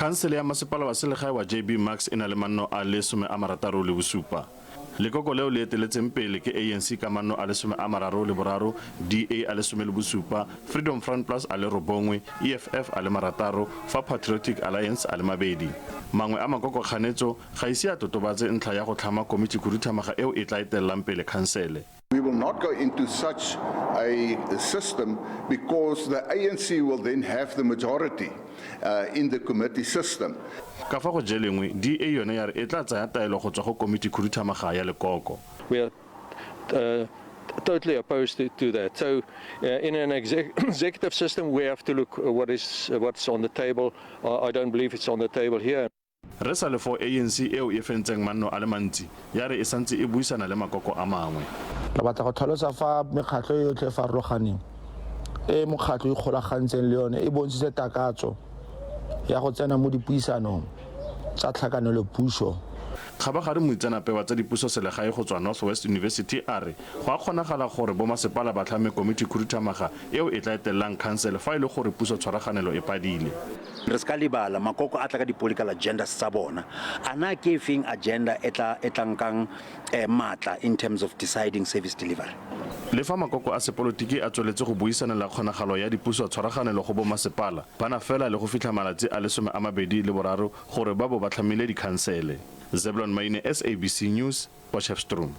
Khansele ya masepala wa selegae wa JB Marks e na le manno a le 67. Lekoko leo le eteletseng pele ke ANC ka manno a le 33, DA a le 17, Freedom Front Plus a le 9, EFF a le 6, fa Patriotic Alliance a le mabedi. Mangwe a makoko kganetso ga ise a totobatse ntlha ya go tlhama komiti khuduthamaga eo e tla etelelang pele khansele. We will not go into such a system because the ANC will then have the majority in the committee system. Ka fa go je lengwe, DA yone ya re e tla tsaya taelo go tswa go komiti khuduthamaga ya lekoko. We are totally opposed to that. So in an executive system, we have to look what's on the table. I don't believe it's on the table here. Re sa le foo, ANC eo e fentseng manno a le mantsi ya re e santse e buisana le makoko a mangwe. Re batla go tlhalosa fa mekgatlho e yotlhe e farologaneng e mokgatlho o ikgolagantseng le yone e bontshitse takatso ya go tsena mo dipuisanong tsa tlhakanelopuso. Kgabagare moitseanape wa tsa dipuso selegae go tswa North West University a re go a kgonagala gore bomasepala ba tlhame komiti khuduthamaga eo e tla etelelang khansele fa e le gore puso tshwaraganelo e padile. Re se ka lebala, makoko a tla ka di-political agendas tsa bona. A na ke efeng agenda e tla e tla nkang maatla in terms of deciding service delivery? Le fa makoko a sepolotiki a tsweletse go buisanela kgonagalo ya dipuso tshwaraganelo go bomasepala, ba na fela le go fitlha malatsi a le 23 gore ba bo ba tlhamile dikhansele. Zeblon Maine, SABC News, Potchefstroom.